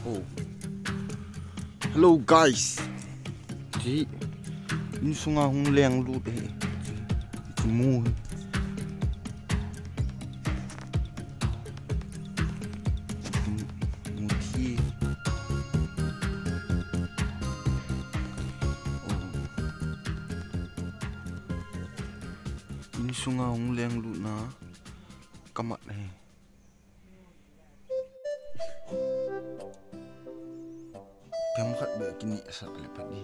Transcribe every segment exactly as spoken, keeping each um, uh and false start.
Oh. Hello guys. Chi insunga hung leng lut e. Chi mu. Mu thi. Oh. Insunga hung leng lut na. Kamat e. Pem khat be kini sa le padi.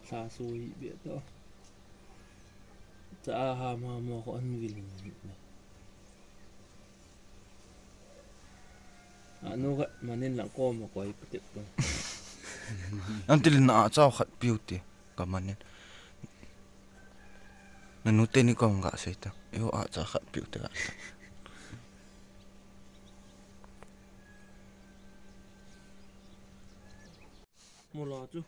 Sa sui be to. Cha a ha ma mo ko an vil ni. Anu ka manin lang ko mo ko ipatep ko. An tilin a cha khat piu ti ka manin. Nanu teni ko nga sei ta. Yo a cha khat piu ti ka. Mula chu.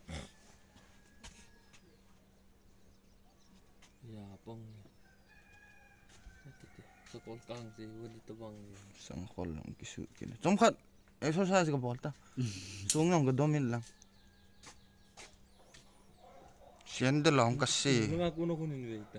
Ya, pang. Sakol kang si, wadi tabang ni. Sangkol lang kisu kini. Chomkhat, exercise ka bol ta. Sung lang ka domin lang. Sian de long ka si. Nga kuno kunin ve ta.